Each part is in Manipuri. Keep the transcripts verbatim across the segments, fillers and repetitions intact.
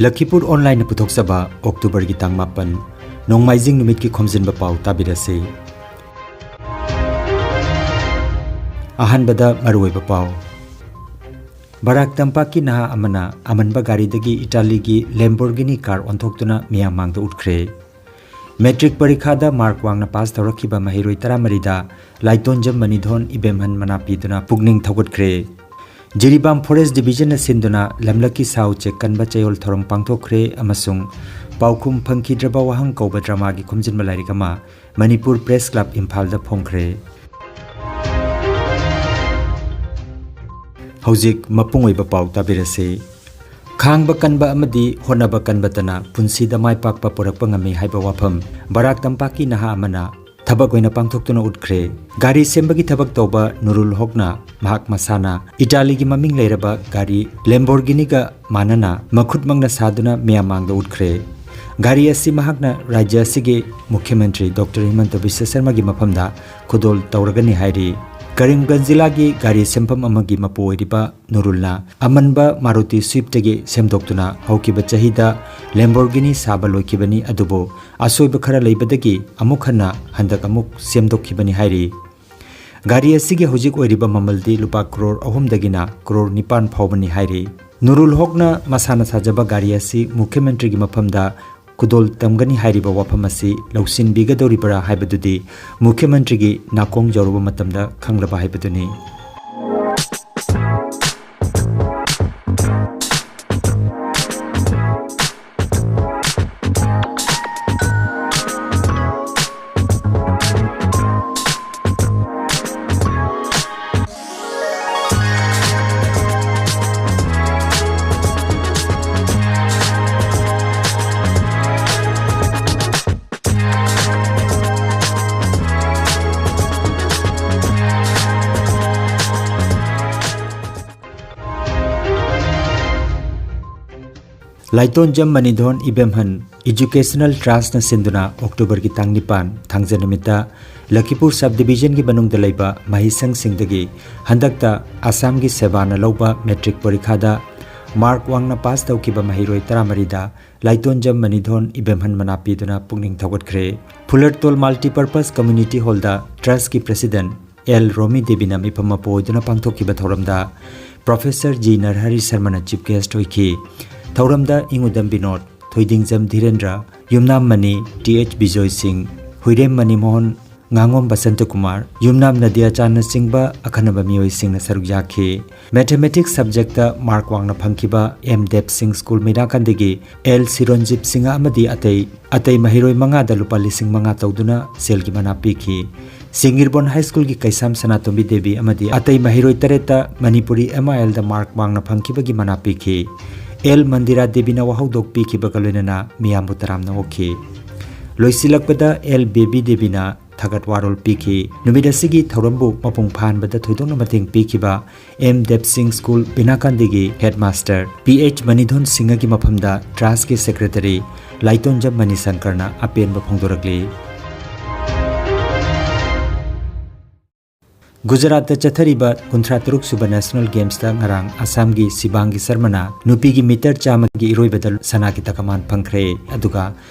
ꯂꯈꯤꯄꯨꯔ ꯑꯣꯟꯂꯥꯏꯟꯅ ꯄꯨꯊꯣꯛꯆꯕ ꯑꯣꯛꯇꯣꯕꯔꯒꯤ ꯇꯥꯡ ꯃꯥꯄꯟ, ꯅꯣꯡꯃꯥꯏꯖꯤꯡ ꯅꯨꯃꯤꯠꯀꯤ ꯈꯣꯝꯖꯤꯟꯕ ꯄꯥꯎ ꯇꯥꯕꯤꯔꯁꯤ꯫ ꯑꯍꯥꯟꯕꯗ ꯃꯔꯨꯑꯣꯏꯕ ꯄꯥꯎ꯫ ꯕꯔꯥꯛ ꯇꯝꯄꯥꯛꯀꯤ ꯅꯍꯥ ꯑꯃꯅ ꯑꯃꯟꯕ ꯒꯥꯔꯤꯗꯒꯤ ꯏꯇꯥꯂꯤꯒꯤ ꯂꯦꯝꯕꯣꯔꯒꯤꯅꯤ ꯀꯥꯔ ꯑꯣꯟꯊꯣꯛꯇꯨꯅ ꯃꯤꯌꯥꯝ ꯃꯥꯡꯗ ꯎꯠꯈ꯭ꯔꯦ꯫ ꯃꯦꯇ꯭ꯔꯤꯛ ꯄꯔꯤꯈꯥꯗ ꯃꯥꯔꯛ ꯋꯥꯡꯅ ꯄꯥꯁ ꯇꯧꯔꯛꯈꯤꯕ ꯃꯍꯩꯔꯣꯏ ꯇꯔꯥꯃꯔꯤꯗ ꯂꯥꯏꯇꯣꯟꯖꯝ ꯃꯅꯤꯙꯣꯟ ꯏꯕꯦꯝꯍꯟ ꯃꯅꯥ ꯄꯤꯗꯨꯅ ꯄꯨꯛꯅꯤꯡ ꯊꯧꯒꯠꯈ꯭ꯔꯦ꯫ ꯖꯤꯔꯤꯕꯥꯝ ꯐꯣꯔꯦꯁ ꯗꯤꯕꯤꯖꯟꯅ ꯁꯤꯟꯗꯨꯅ ꯂꯝꯂꯛꯀꯤ ꯁꯥ ꯎꯆꯦꯛ ꯀꯟꯕ ꯆꯌꯣꯜ ꯊꯧꯔꯝ ꯄꯥꯡꯊꯣꯛꯈ꯭ꯔꯦ ꯑꯃꯁꯨꯡ ꯄꯥꯎꯈꯨꯝ ꯐꯪꯈꯤꯗ꯭ꯔꯕ ꯋꯥꯍꯪ ꯀꯧꯕ ꯗ꯭ꯔꯃꯥꯒꯤ ꯈꯣꯝꯖꯤꯟꯕ ꯂꯥꯏꯔꯤꯛ ꯑꯃ ꯃꯅꯤꯄꯨꯔ ꯄ꯭ꯔꯦꯁ ꯀ꯭ꯂꯕ ꯏꯝꯐꯥꯜꯗ ꯐꯣꯡꯈ꯭ꯔꯦ꯫ ꯍꯧꯖꯤꯛ ꯃꯄꯨꯡ ꯑꯣꯏꯕ ꯄꯥꯎ ꯇꯥꯕꯤꯔꯁꯤ꯫ ꯈꯥꯡꯕ ꯀꯟꯕ ꯑꯃꯗꯤ ꯍꯣꯠꯅꯕ ꯀꯟꯕꯇꯅ ꯄꯨꯟꯁꯤꯗ ꯃꯥꯏ ꯄꯥꯛꯄ ꯄꯨꯔꯛꯄ ꯉꯝꯃꯤ ꯍꯥꯏꯕ ꯋꯥꯐꯝ ꯕꯔꯥꯛ ꯇꯝꯄꯥꯛꯀꯤ ꯅꯍꯥ ꯑꯃꯅ ꯊꯕꯛ ꯑꯣꯏꯅ ꯄꯥꯡꯊꯣꯛꯇꯨꯅ ꯎꯠꯈ꯭ꯔꯦ꯫ ꯒꯥꯔꯤ ꯁꯦꯝꯕꯒꯤ ꯊꯕꯛ ꯇꯧꯕ ꯅꯨꯔꯨꯜ ꯍꯣꯛꯅ ꯃꯍꯥꯛ ꯃꯁꯥꯅ ꯏꯇꯥꯂꯤꯒꯤ ꯃꯃꯤꯡ ꯂꯩꯔꯕ ꯒꯥꯔꯤ ꯂꯦꯝꯕꯣꯔꯒꯤꯅꯤꯒ ꯃꯥꯟꯅꯅ ꯃꯈꯨꯠꯃꯛꯅ ꯁꯥꯗꯨꯅ ꯃꯤꯌꯥꯝ ꯃꯥꯡꯗ ꯎꯠꯈ꯭ꯔꯦ꯫ ꯒꯥꯔꯤ ꯑꯁꯤ ꯃꯍꯥꯛꯅ ꯔꯥꯖ꯭ꯌ ꯑꯁꯤꯒꯤ ꯃꯨꯈ꯭ꯌ ꯃꯟꯇ꯭ꯔꯤ ꯗꯣꯛꯇꯔ ꯍꯤꯃꯟꯇ ꯕꯤꯁ꯭ꯋ ꯁꯔꯃꯒꯤ ꯃꯐꯝꯗ ꯈꯨꯗꯣꯜ ꯇꯧꯔꯒꯅꯤ ꯍꯥꯏꯔꯤ꯫ ꯀꯔꯤꯝꯒꯟꯖ ꯖꯤꯂꯥꯒꯤ ꯒꯥꯔꯤ ꯁꯦꯝꯐꯝ ꯑꯃꯒꯤ ꯃꯄꯨ ꯑꯣꯏꯔꯤꯕ ꯅꯨꯔꯨꯜꯅ ꯑꯃꯟꯕ ꯃꯥꯔꯨꯇꯤ ꯁ꯭ꯋꯤꯐꯇꯒꯤ ꯁꯦꯝꯗꯣꯛꯇꯨꯅ ꯍꯧꯈꯤꯕ ꯆꯍꯤꯗ ꯂꯦꯝꯕꯣꯔꯒꯤꯅꯤ ꯁꯥꯕ ꯂꯣꯏꯈꯤꯕꯅꯤ, ꯑꯗꯨꯕꯨ ꯑꯁꯣꯏꯕ ꯈꯔ ꯂꯩꯕꯗꯒꯤ ꯑꯃꯨꯛ ꯍꯟꯅ ꯍꯟꯗꯛ ꯑꯃꯨꯛ ꯁꯦꯝꯗꯣꯛꯈꯤꯕꯅꯤ ꯍꯥꯏꯔꯤ꯫ ꯒꯥꯔꯤ ꯑꯁꯤꯒꯤ ꯍꯧꯖꯤꯛ ꯑꯣꯏꯔꯤꯕ ꯃꯃꯜꯗꯤ ꯂꯨꯄꯥ ꯀ꯭ꯔꯣꯔ ꯑꯍꯨꯝꯗꯒꯤꯅ ꯀ꯭ꯔꯣꯔ ꯅꯤꯄꯥꯟ ꯐꯥꯎꯕꯅꯤ ꯍꯥꯏꯔꯤ꯫ ꯅꯨꯔꯨꯜ ꯍꯣꯛꯅ ꯃꯁꯥꯅ ꯁꯥꯖꯕ ꯒꯥꯔꯤ ꯑꯁꯤ ꯃꯨꯈ꯭ꯌ ꯃꯟꯇ꯭ꯔꯤꯒꯤ ꯃꯐꯝꯗ ꯈꯨꯗꯣꯜ ꯇꯝꯒꯅꯤ ꯍꯥꯏꯔꯤꯕ ꯋꯥꯐꯝ ꯑꯁꯤ ꯂꯧꯁꯤꯟꯕꯤꯒꯗꯧꯔꯤꯕ꯭ꯔꯥ ꯍꯥꯏꯕꯗꯨꯗꯤ ꯃꯨꯈ꯭ꯌ ꯃꯟꯇ꯭ꯔꯤꯒꯤ ꯅꯥꯀꯣꯡ ꯌꯧꯔꯕ ꯃꯇꯝꯗ ꯈꯪꯂꯕ ꯍꯥꯏꯕꯗꯨꯅꯤ꯫ ꯂꯥꯏꯇꯣꯟꯖꯝ ꯃꯅꯤꯙꯣꯟ ꯏꯕꯦꯝꯍꯟ ꯏꯖꯨꯀꯦꯁꯅꯦꯜ ꯇ꯭ꯔꯁꯠꯅ ꯁꯤꯟꯗꯨꯅ ꯑꯣꯛꯇꯣꯕꯔꯒꯤ ꯇꯥꯡ ꯅꯤꯄꯥꯟ, ꯊꯥꯡꯖ ꯅꯨꯃꯤꯠꯇ ꯂꯈꯤꯄꯨꯔ ꯁꯕ ꯗꯤꯕꯤꯖꯟꯒꯤ ꯃꯅꯨꯡꯗ ꯂꯩꯕ ꯃꯍꯩꯁꯪꯁꯤꯡꯗꯒꯤ ꯍꯟꯗꯛꯇ ꯑꯁꯥꯝꯒꯤ ꯁꯦꯕꯥꯅ ꯂꯧꯕ ꯃꯦꯇ꯭ꯔꯤꯛ ꯄꯔꯤꯈꯥꯗ ꯃꯥꯔꯛ ꯋꯥꯡꯅ ꯄꯥꯁ ꯇꯧꯈꯤꯕ ꯃꯍꯩꯔꯣꯏ ꯇꯔꯥꯃꯔꯤꯗ ꯂꯥꯏꯇꯣꯟꯖꯝ ꯃꯅꯤꯊꯣꯟ ꯏꯕꯦꯝꯍꯟ ꯃꯅꯥ ꯄꯤꯗꯨꯅ ꯄꯨꯛꯅꯤꯡ ꯊꯧꯒꯠꯈ꯭ꯔꯦ꯫ ꯐꯨꯂꯔꯇꯣꯜ ꯃꯜꯇꯤꯄꯔꯄꯁ ꯀꯝꯃ꯭ꯌꯨꯅꯤꯇꯤ ꯍꯣꯜꯗ ꯇ꯭ꯔꯁꯀꯤ ꯄ꯭ꯔꯦꯁꯤꯗꯦꯟꯠ ꯑꯦꯜ ꯔꯣꯃꯤ ꯗꯦꯕꯤꯅ ꯃꯤꯐꯝ ꯃꯄꯨ ꯑꯣꯏꯗꯨꯅ ꯄꯥꯡꯊꯣꯛꯈꯤꯕ ꯊꯧꯔꯝꯗ ꯄ꯭ꯔꯣꯐꯦꯁꯔ ꯖꯤ ꯅꯔꯍꯔꯤ ꯁꯔꯃꯅ ꯆꯤꯐ ꯒꯦꯁ꯭ꯠ ꯑꯣꯏꯈꯤ꯫ ꯊꯧꯔꯝꯗ ꯏꯉꯨꯗꯝ ꯕꯤꯅꯣꯗ, ꯊꯣꯏꯗꯤꯡꯖꯝ ꯙꯤꯔꯦꯟꯗ꯭ꯔ, ꯌꯨꯝꯅꯥꯝ ꯃꯅꯤ, ꯇꯤ ꯑꯩꯆ ꯕꯤꯖꯣꯏ ꯁꯤꯡ, ꯍꯨꯏꯔꯦꯝ ꯃꯅꯤꯃꯣꯍꯟ, ꯉꯥꯉꯣꯝ ꯕꯁꯟꯇ ꯀꯨꯃꯥꯔ, ꯌꯨꯝꯅꯥꯝ ꯅꯗꯤꯌꯥꯆꯥꯟꯅꯆꯤꯡꯕ ꯑꯈꯟꯅꯕ ꯃꯤꯑꯣꯏꯁꯤꯡꯅ ꯁꯔꯨꯛ ꯌꯥꯈꯤ꯫ ꯃꯦꯊꯃꯦꯇꯤꯛꯁ ꯁꯕꯖꯦꯛꯇ ꯃꯥꯔꯛ ꯋꯥꯡꯅ ꯐꯪꯈꯤꯕ ꯑꯦꯝ ꯗꯦꯕ ꯁꯤꯡ ꯁ꯭ꯀꯨꯜ ꯃꯤꯅꯥꯀꯥꯟꯗꯒꯤ ꯑꯦꯜ ꯁꯤꯔꯣꯟꯖꯤꯠ ꯁꯤꯡꯍ ꯑꯃꯗꯤ ꯑꯇꯩ ꯑꯇꯩ ꯃꯍꯩꯔꯣꯏ ꯃꯉꯥꯗ ꯂꯨꯄꯥ ꯂꯤꯁꯤꯡ ꯃꯉꯥ ꯇꯧꯗꯨꯅ ꯁꯦꯜꯒꯤ ꯃꯅꯥ ꯄꯤꯈꯤ꯫ ꯁꯤꯡ ꯏꯔꯕꯣꯟ ꯍꯥꯏ ꯁ꯭ꯀꯨꯜꯒꯤ ꯀꯩꯁꯥꯝ ꯁꯅꯥꯇꯣꯝꯕꯤ ꯗꯦꯕꯤ ꯑꯃꯗꯤ ꯑꯇꯩ ꯃꯍꯩꯔꯣꯏ ꯇꯔꯦꯠꯇ ꯃꯅꯤꯄꯨꯔꯤ ꯑꯦꯝ ꯑꯥꯏ ꯑꯦꯜꯗ ꯃꯥꯔꯛ ꯋꯥꯡꯅ ꯐꯪꯈꯤꯕꯒꯤ ꯃꯅꯥ ꯄꯤꯈꯤ꯫ ꯑꯦꯜ ꯃꯟꯗꯤꯔꯥ ꯗꯦꯕꯤꯅ ꯋꯥꯍꯧꯗꯣꯛ ꯄꯤꯈꯤꯕꯒ ꯂꯣꯏꯅꯅ ꯃꯤꯌꯥꯝꯕꯨ ꯇꯔꯥꯝꯅ ꯑꯣꯛꯈꯤ꯫ ꯂꯣꯏꯁꯤꯜꯂꯛꯄꯗ ꯑꯦꯜ ꯕꯦꯕꯤ ꯗꯦꯕꯤꯅ ꯊꯥꯒꯠ ꯋꯥꯔꯣꯜ ꯄꯤꯈꯤ꯫ ꯅꯨꯃꯤꯠ ꯑꯁꯤꯒꯤ ꯊꯧꯔꯝꯕꯨ ꯃꯄꯨꯡ ꯐꯥꯍꯟꯕꯗ ꯊꯣꯏꯗꯣꯛꯅ ꯃꯇꯦꯡ ꯄꯤꯈꯤꯕ ꯑꯦꯝ ꯗꯦꯕ ꯁꯤꯡ ꯁ꯭ꯀꯨꯜ ꯕꯤꯅꯥꯀꯥꯟꯗꯤꯒꯤ ꯍꯦꯗꯃꯥꯁꯇꯔ ꯄꯤ ꯑꯩꯆ ꯃꯅꯤꯊꯣꯟ ꯁꯤꯡꯍꯒꯤ ꯃꯐꯝꯗ ꯇ꯭ꯔꯁꯀꯤ ꯁꯦꯀ꯭ꯔꯦꯇꯔꯤ ꯂꯥꯏꯇꯣꯟꯖꯝ ꯃꯅꯤꯁꯪꯀꯔꯅ ꯑꯄꯦꯟꯕ ꯐꯣꯡꯗꯣꯔꯛꯂꯤ꯫ ꯒꯨꯖꯔꯥꯠꯇ ꯆꯠꯊꯔꯤꯕ ꯀꯨꯟꯊ꯭ꯔꯥ ꯇꯔꯨꯛ ꯁꯨꯕ ꯅꯦꯁꯅꯦꯜ ꯒꯦꯝꯁꯇ ꯉꯔꯥꯡ ꯑꯁꯥꯝꯒꯤ ꯁꯤꯕꯥꯡꯒꯤ ꯁꯔꯃꯅ ꯅꯨꯄꯤꯒꯤ ꯃꯤꯇꯔ ꯆꯥꯝꯃꯒꯤ ꯏꯔꯣꯏꯕꯗ ꯁꯅꯥꯒꯤ ꯇꯀꯃꯥꯟ ꯐꯪꯈ꯭ꯔꯦ꯫ ꯑꯗꯨꯒ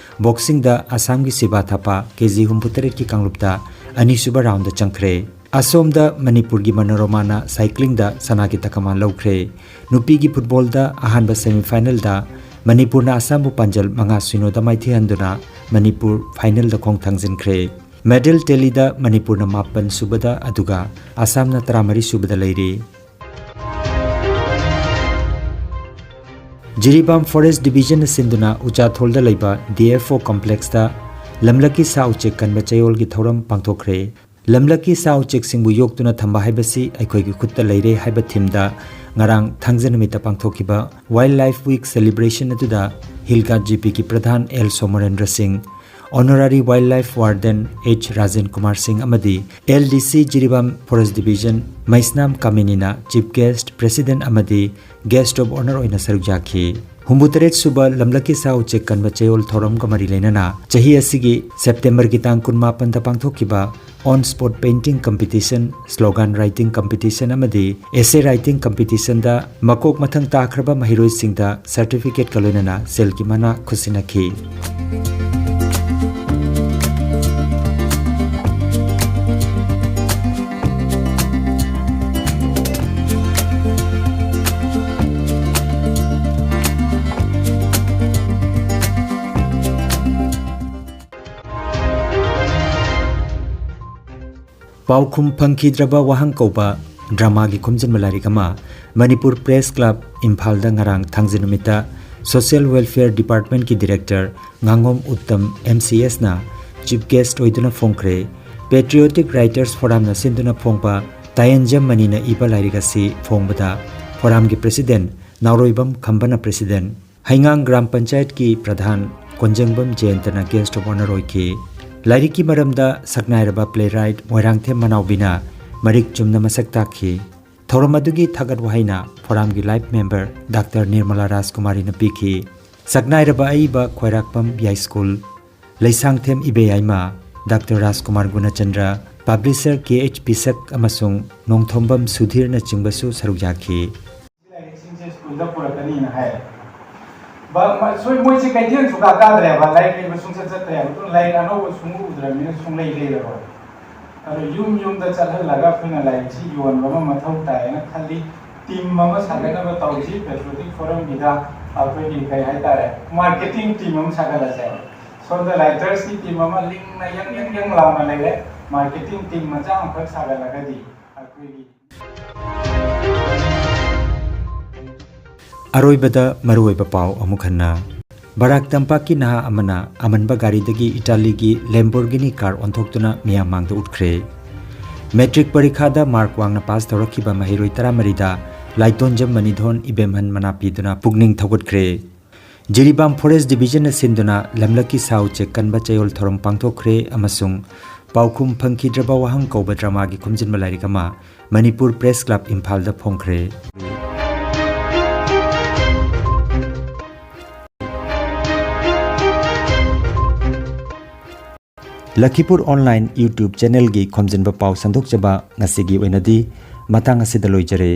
ꯕꯣꯛꯁꯤꯡꯗ ꯑꯁꯥꯝꯒꯤ ꯁꯤꯕꯥ ꯊꯥꯄꯥ ꯀꯦ ꯖꯤ ꯍꯨꯝꯐꯨꯇꯔꯦꯠꯀꯤ ꯀꯥꯡꯂꯨꯞꯇ ꯑꯅꯤꯁꯨꯕ ꯔꯥꯎꯟꯗ ꯆꯪꯈ꯭ꯔꯦ꯫ ꯑꯁꯣꯝꯗ ꯃꯅꯤꯄꯨꯔꯒꯤ ꯃꯅꯣꯔꯃꯥꯅ ꯁꯥꯏꯀ꯭ꯂꯤꯡꯗ ꯁꯅꯥꯒꯤ ꯇꯀꯃꯥꯟ ꯂꯧꯈ꯭ꯔꯦ꯫ ꯅꯨꯄꯤꯒꯤ ꯐꯨꯠꯕꯣꯜꯗ ꯑꯍꯥꯟꯕ ꯁꯦꯃꯤꯐꯥꯏꯅꯦꯜꯗ ꯃꯅꯤꯄꯨꯔꯅ ꯑꯁꯥꯝꯕꯨ ꯄꯥꯟꯖꯜ ꯃꯉꯥ ꯁꯤꯅꯣꯗ ꯃꯥꯏꯊꯤꯍꯟꯗꯨꯅ ꯃꯅꯤꯄꯨꯔ ꯐꯥꯏꯅꯦꯜꯗ ꯈꯣꯡ ꯊꯥꯡꯖꯤꯟꯈ꯭ꯔꯦ꯫ ꯃꯦꯗꯜ ꯇꯦꯂꯤꯗ ꯃꯅꯤꯄꯨꯔꯅ ꯃꯥꯄꯟ ꯁꯨꯕꯗ, ꯑꯗꯨꯒ ꯑꯁꯥꯝꯅ ꯇꯔꯥꯃꯔꯤ ꯁꯨꯕꯗ ꯂꯩꯔꯤ꯫ ꯖꯤꯔꯤꯕꯥꯝ ꯐꯣꯔꯦꯁ꯭ꯠ ꯗꯤꯕꯤꯖꯟꯅ ꯁꯤꯟꯗꯨꯅ ꯎꯆꯥꯊꯣꯜꯗ ꯂꯩꯕ ꯗꯤ ꯑꯦꯐ ꯑꯣ ꯀꯝꯄ꯭ꯂꯦꯛꯁꯇ ꯂꯝꯂꯛꯀꯤ ꯁꯥ ꯎꯆꯦꯛ ꯀꯟꯕ ꯆꯌꯣꯜꯒꯤ ꯊꯧꯔꯝ ꯄꯥꯡꯊꯣꯛꯈ꯭ꯔꯦ꯫ ꯂꯝꯂꯛꯀꯤ ꯁꯥ ꯎꯆꯦꯛꯁꯤꯡꯕꯨ ꯌꯣꯛꯇꯨꯅ ꯊꯝꯕ ꯍꯥꯏꯕꯁꯤ ꯑꯩꯈꯣꯏꯒꯤ ꯈꯨꯠꯇ ꯂꯩꯔꯦ ꯍꯥꯏꯕ ꯊꯤꯝꯗ ꯉꯔꯥꯡ ꯊꯥꯡꯖ ꯅꯨꯃꯤꯠꯇ ꯄꯥꯡꯊꯣꯛꯈꯤꯕ ꯋꯥꯏꯜꯗ ꯂꯥꯏꯐ ꯋꯤꯛ ꯁꯦꯂꯦꯕ꯭ꯔꯦꯁꯟ ꯑꯗꯨꯗ ꯍꯤꯜ ꯒꯥꯔꯗ ꯖꯤ ꯄꯤꯒꯤ Pradhan L Somorendra Singh, honorary wild life warden H Rajen Kumar Singh ꯑꯃꯗꯤ L D C Jiribam forest division Meisnam ꯀꯥꯃꯤꯅꯤꯅ ꯆꯤꯐ ꯒꯦꯁ꯭ꯠ, ꯄ꯭ꯔꯦꯁꯤꯗꯦꯟꯠ ꯑꯃꯗꯤ ꯒꯦꯁ꯭ꯠ ꯑꯣꯐ ꯑꯣꯅꯔ ꯑꯣꯏꯅ ꯁꯔꯨꯛ ꯌꯥꯈꯤ꯫ ꯍꯨꯝꯐꯨꯇꯔꯦꯠ ꯁꯨꯕ ꯂꯝꯂꯛꯀꯤ ꯁꯥ ꯎꯆꯦꯛ ꯀꯟꯕ ꯆꯌꯣꯜ ꯊꯧꯔꯝꯒ ꯃꯔꯤ ꯂꯩꯅꯅ ꯆꯍꯤ ꯑꯁꯤꯒꯤ ꯁꯦꯞꯇꯦꯝꯕꯔꯒꯤ ꯇꯥꯡ ꯀꯨꯟꯃꯥꯄꯟꯗ ꯄꯥꯡꯊꯣꯛꯈꯤꯕ On Spot Painting Competition, Slogan Writing Competition ꯑꯃꯗꯤ Essay Writing Competitionꯗ ꯃꯀꯣꯛ ꯃꯊꯪ ꯇꯥꯈ꯭ꯔꯕ ꯃꯍꯩꯔꯣꯏꯁꯤꯡꯗ certificateꯀ ꯂꯣꯏꯅꯅ ꯁꯦꯜꯒꯤ ꯃꯅꯥ ꯈꯨꯠꯁꯤꯟꯅꯈꯤ꯫ ꯄꯥꯎꯈꯨꯝ ꯐꯪꯈꯤꯗ꯭ꯔꯕ ꯋꯥꯍꯪ ꯀꯧꯕ dramaꯒꯤ ꯈꯣꯝꯖꯤꯟꯕ ꯂꯥꯏꯔꯤꯛ ꯑꯃ ꯃꯅꯤꯄꯨꯔ Press Club ꯏꯝꯐꯥꯜꯗ ꯉꯔꯥꯡ ꯊꯥꯡꯖ ꯅꯨꯃꯤꯠꯇ Social Welfare Departmentꯀꯤ Director ꯉꯥꯉꯣꯝ Uttam MCSꯅ chief guest ꯑꯣꯏꯗꯨꯅ ꯐꯣꯡꯈ꯭ꯔꯦ꯫ Patriotic Writers Forumꯅ ꯁꯤꯟꯗꯨꯅ ꯐꯣꯡꯕ ꯇꯥꯌꯦꯟꯖꯝ ꯃꯅꯤꯅ ꯏꯕ ꯂꯥꯏꯔꯤꯛ ꯑꯁꯤ ꯐꯣꯡꯕꯗ Forumꯒꯤ President ꯅꯥꯎꯔꯣꯏꯕꯝ ꯈꯝꯕꯅ President, ꯍꯩꯉꯥꯡ ꯒ꯭ꯔꯥꯝ ꯄꯟꯆꯥꯌꯠꯀꯤ ꯄ꯭ꯔꯙꯥꯟ ꯀꯣꯟꯖꯪꯕꯝ ꯖꯌꯟꯇꯅ Guest of Honour ꯑꯣꯏꯈꯤ꯫ ꯂꯥꯏꯔꯤꯛꯀꯤ ꯃꯔꯝꯗ ꯁꯛꯅꯥꯏꯔꯕ playwright ꯃꯣꯏꯔꯥꯡꯊꯦꯝ ꯃꯅꯥꯎꯕꯤꯅ ꯃꯔꯤꯛ ꯆꯨꯝꯅ ꯃꯁꯛ ꯇꯥꯛꯈꯤ꯫ ꯊꯧꯔꯝ ꯑꯗꯨꯒꯤ ꯊꯥꯒꯠ ꯋꯥꯍꯩꯅ Forumꯒꯤ life member Doctor ꯅꯤꯔꯃꯂꯥ ꯔꯥꯖꯀꯨꯃꯥꯔꯤꯅ ꯄꯤꯈꯤ꯫ ꯁꯛꯅꯥꯏꯔꯕ ꯑꯏꯕ ꯈ꯭ꯋꯥꯏꯔꯥꯛꯄꯝ ꯌꯥꯏꯁ꯭ꯀꯨꯜ, ꯂꯩꯁꯥꯡꯊꯦꯝ ꯏꯕꯦꯌꯥꯏꯃ, Doctor ꯔꯥꯖꯀꯨꯃꯥꯔ ꯒꯨꯅꯆꯟꯗ꯭ꯔ, publisher ꯀꯦ ꯑꯩꯆ ꯄꯤꯁꯛ ꯑꯃꯁꯨꯡ ꯅꯣꯡꯊꯣꯝꯕꯝ ꯁꯨꯙꯤꯔꯅꯆꯤꯡꯕꯁꯨ ꯁꯔꯨꯛ ꯌꯥꯈꯤ꯫ ꯂꯥꯏꯔꯤꯛꯁꯤꯡꯁꯦ ꯁ꯭ꯀꯨꯜꯗ ꯄꯨꯔꯛꯀꯅꯤꯅ ꯍꯥꯏ꯫ ꯕ-, ꯃ-, ꯁꯣꯏ-, ꯃꯣꯏꯁꯦ ꯀꯩꯊꯦꯜ ꯁꯨꯡꯀꯥ ꯀꯥꯗ꯭ꯔꯦꯕ, ꯂꯥꯏꯔꯤꯛ ꯂꯩꯕ ꯁꯨꯡꯆꯠ ꯆꯠꯇ꯭ꯔꯦꯕ, ꯑꯗꯨꯅ ꯂꯥꯏꯔꯤꯛ ꯑꯅꯧꯕ ꯁꯨꯡꯎ ꯎꯗ꯭ꯔꯕꯅꯤꯅ ꯁꯨꯡꯂꯩ ꯂꯩꯔꯔꯣꯏ꯫ ꯑꯗꯣ ꯌꯨꯝ ꯌꯨꯝꯗ ꯆꯠꯍꯜꯂꯒ ꯑꯩꯈꯣꯏꯅ ꯂꯥꯏꯔꯤꯛꯁꯤ ꯌꯣꯟꯕ ꯑꯃ ꯃꯊꯧ ꯇꯥꯏꯌꯦꯅ ꯈꯜꯂꯤ꯫ Team ꯑꯃ ꯁꯥꯒꯠꯅꯕ ꯇꯧꯁꯤ, Patriotic Forumꯒꯤꯗ ꯑꯩꯈꯣꯏꯒꯤ ꯀꯩ ꯍꯥꯏꯇꯥꯔꯦ, marketing team ꯑꯃ ꯁꯥꯒꯠꯂꯁꯦꯕ꯫ ꯁꯣꯝꯗ writersꯀꯤ team ꯑꯃ ꯂꯤꯡꯅ ꯌꯪ ꯌꯪ ꯌꯪ ꯂꯥꯎꯅ ꯂꯩꯔꯦ, marketing team ꯃꯆꯥ ꯑꯃꯈꯛ ꯁꯥꯒꯠꯂꯒꯗꯤ ꯑꯩꯈꯣꯏꯒꯤ ꯑꯔꯣꯏꯕꯗ ꯃꯔꯨꯑꯣꯏꯕ ꯄꯥꯎ ꯑꯃꯨꯛ ꯍꯟꯅ꯫ ꯕꯔꯥꯛ ꯇꯝꯄꯥꯛꯀꯤ ꯅꯍꯥ ꯑꯃꯅ ꯑꯃꯟꯕ ꯒꯥꯔꯤꯗꯒꯤ ꯏꯇꯥꯂꯤꯒꯤ Lamborghini car ꯑꯣꯟꯊꯣꯛꯇꯨꯅ ꯃꯤꯌꯥꯝ ꯃꯥꯡꯗ ꯎꯠꯈ꯭ꯔꯦ꯫ Matric ꯄꯔꯤꯈꯥꯗ mark ꯋꯥꯡꯅ pass ꯇꯧꯔꯛꯈꯤꯕ ꯃꯍꯩꯔꯣꯏ ꯇꯔꯥꯃꯔꯤꯗ ꯂꯥꯏꯇꯣꯟꯖꯝ ꯃꯅꯤꯊꯣꯟ ꯏꯕꯦꯝꯍꯟ ꯃꯅꯥ ꯄꯤꯗꯨꯅ ꯄꯨꯛꯅꯤꯡ ꯊꯧꯒꯠꯈ꯭ꯔꯦ꯫ ꯖꯤꯔꯤꯕꯥꯝ Forest Divisionꯅ ꯁꯤꯟꯗꯨꯅ ꯂꯝꯂꯛꯀꯤ ꯁꯥ ꯎꯆꯦꯛ ꯀꯟꯕ ꯆꯌꯣꯜ ꯊꯧꯔꯝ ꯄꯥꯡꯊꯣꯛꯈ꯭ꯔꯦ ꯑꯃꯁꯨꯡ ꯄꯥꯎꯈꯨꯝ ꯐꯪꯈꯤꯗ꯭ꯔꯕ ꯋꯥꯍꯪ ꯀꯧꯕ dramaꯒꯤ ꯈꯣꯝꯖꯤꯟꯕ ꯂꯥꯏꯔꯤꯛ ꯑꯃ ꯃꯅꯤꯄꯨꯔ Press Club ꯏꯝꯐꯥꯜꯗ ꯐꯣꯡꯈ꯭ꯔꯦ꯫ ꯂꯈꯤꯄꯨꯔ ꯑꯣꯟꯂꯥꯏꯟ YouTube ꯆꯦꯅꯦꯜꯒꯤ ꯈꯣꯝꯖꯤꯟꯕ ꯄꯥꯎ ꯁꯟꯗꯣꯛꯆꯕ ꯉꯁꯤꯒꯤ ꯑꯣꯏꯅꯗꯤ ꯃꯇꯥꯡ ꯑꯁꯤꯗ ꯂꯣꯏꯖꯔꯦ꯫